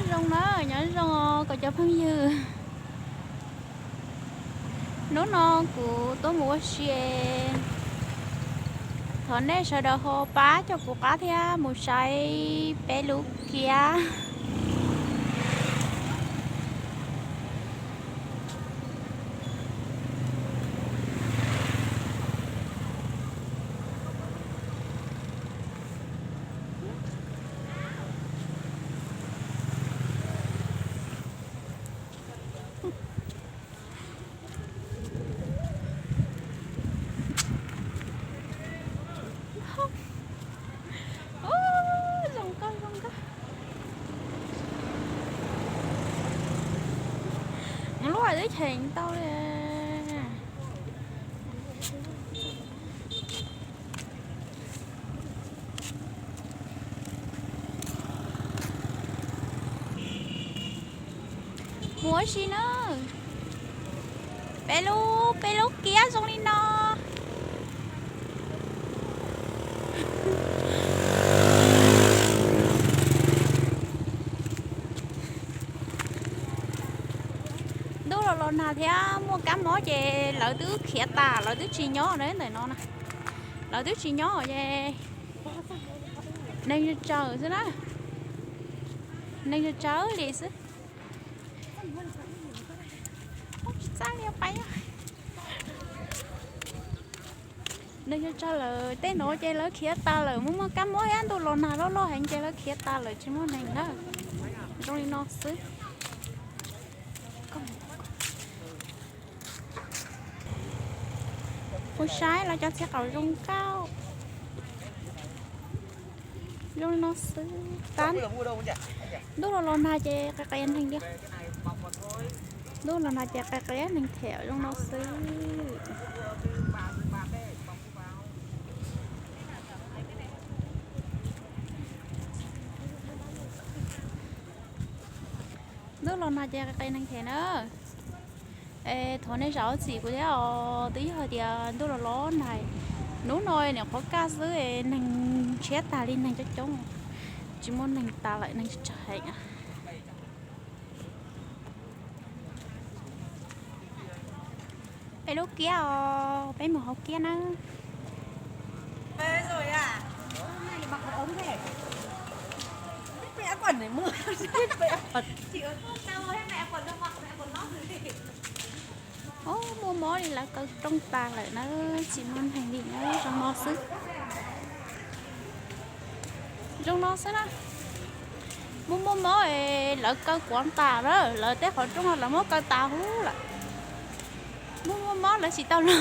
Zoo na, nyob zoo os kuv cov phooj ywg. Hnub no kuv tuaj mus ua si, thov nej sawv daws ho pab coj kuv qab thiab mus saib peb lub kiab. Zoo nkauj zoo nkauj. Lub hais twb cheem tau li. Mus ua si na. Peb lub, peb lub kiab zoo li no. Ntuj los los nag thiab muaj kab mob ces lawv twb khiav tas, lawv twb tsis nyob ntawm no na. Lawv twb tsis nyob ces neeg tsawg xwb na. Neeg tsawg li xwb. Tsis txaj li pais. Neeg tsawg lawm, tej no ces lawv khiav tas lawm, muaj muaj kab mob thiab ntuj los nag loj loj heev ces lawv khiav tas lawm tsis muaj neeg na. Zoo li no xwb. Kuv saib lawv cov txiv qaum zoo nkauj. Zoo li no xwb tab. Ntuj los los nag ces qias qias neeg li. Ntuj los nag ces qias qias neeg thiab zoo no xwb. Ntuj los nag ces qias qias neeg thiab na. Es thov nej zam lub txim kuv thiab os, twb yog hais tias ntuj los los nag, hnub no niam qhuav kaj xwb es neeg ntshiab tag li, neeg coob coob, tsis muaj neeg tas lawm, neeg tsawg heev. Peb lub kiab os, peb mus hauv kiab na. Muaj mob li lawv kaw rooj tas lawm na, tsis muaj neeg li na, zoo no xwb. Zoo no xwb na. Muaj muaj mob es lawv kaw kuav tas lawm, lawv tej qhov rooj lawv muab kaw tas huv lawm. Muaj muaj mob lawv tsis tau los.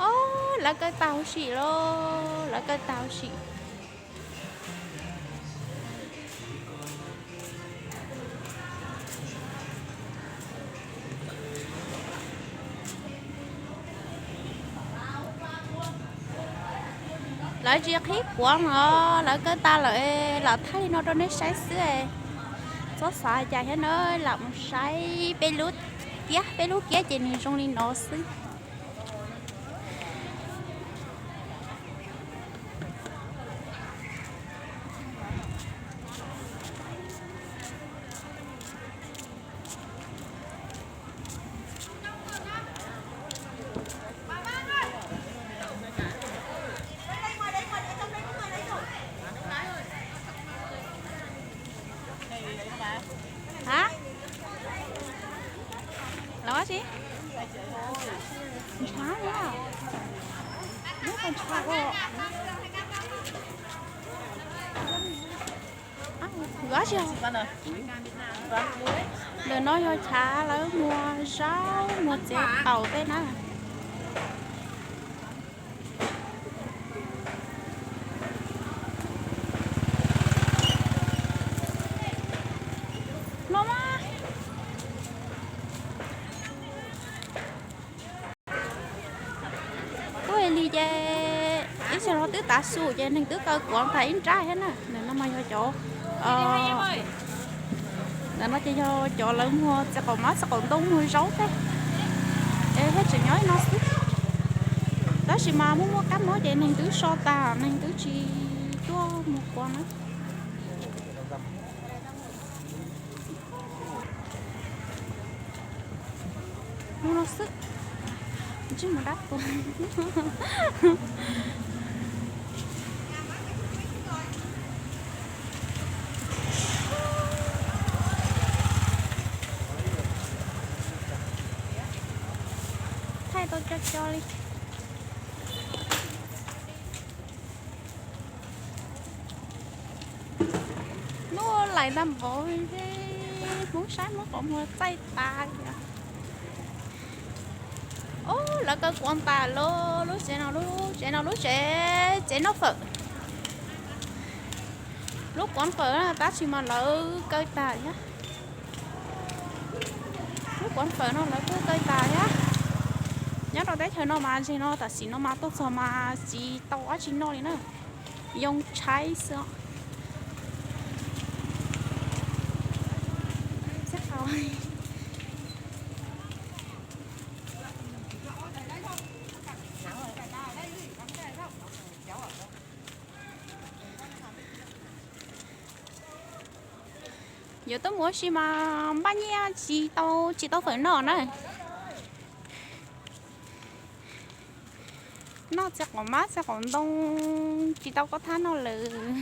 Ob, lawv kaw tas huv si lauj, lawv kaw tas huv si. Lawv tsis qhib kuav no, lawv kaw tas lawm, lam thaij li no rau nej saib xwb. Txhob xav cas thiab na, lam mus saib peb lub kiab, peb lub kiab ces nws zoo li no xwb. Hab, los tsi? Ntshav na, lub qhov ntshav os. Ntawm no yog chav lawv muag zaub muag txiv qaub tej na. No mas. Tuaj li ces ib txhia no twb tav su ces neeg twb kaw kuav tas ib nrab thiab na. Ntawm no mas yog cov, ntawm no ces yog cov lawv muag txiv qaub mab txiv qaub ntoo muag zaub tej, es thiaj tseem nyob li no xwb. Tab sis mas muaj muaj kab mob ces neeg twb so tas, neeg twb tsis tuaj muag kuav na. xwb, tsis mus dab tuag. Thaij tau co co li. Hnub laim tag npaum, Hmoob saib Hmoob qhov muag txaij tas li. Ub, lawv kaw kuav tas lawm, lub tsev no, lub tsev no, lub tsev, tsev noj fawm. Lub kuav fawm na tab sis mas lawv kaw tas thiab. Lub kuav fawm no lawv kuj kaw tas thiab. Nyob rau teb chaws no mas, tsev no tam sim no mas tuaj txog mas tsis tau dab tsi noj li na. Yoo tshaib xwb. Yuav tuaj mus ua si mas npaj nyiaj tsis tau, tsis tau fawm noj na. Noj txiv qaum mab txiv qaum ntoo, tsis tau koj thab noj lawm.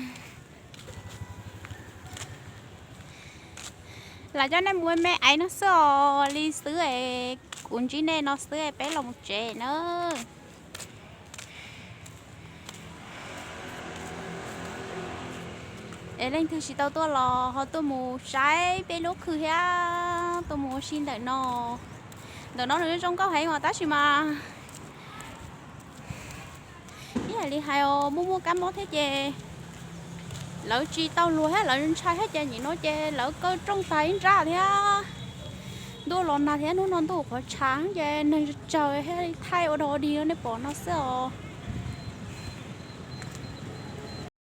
Lam coj nej mus me aiv no xwb os, li xwb es kuv ntsib nej no xwb es peb los mus tsev na. Es leej twg tsis tau tuaj los ho tuaj mus saib peb lub khw thiab tuaj mus ua si ntawm no. Ntawm no nws zoo nkauj heev os tab sis mas ib yam li hais os, muaj muaj kab mob thiab ces lawv tsis tau luag thiab lawv ntshai thiab ces nim no ces lawv kaw rooj tag ib nrab thiab. Ntuj los nag thiab hnub no ntuj qhuav tshav ces neeg tsawg thiaj li thaij ua dog dig nej pom no xwb os.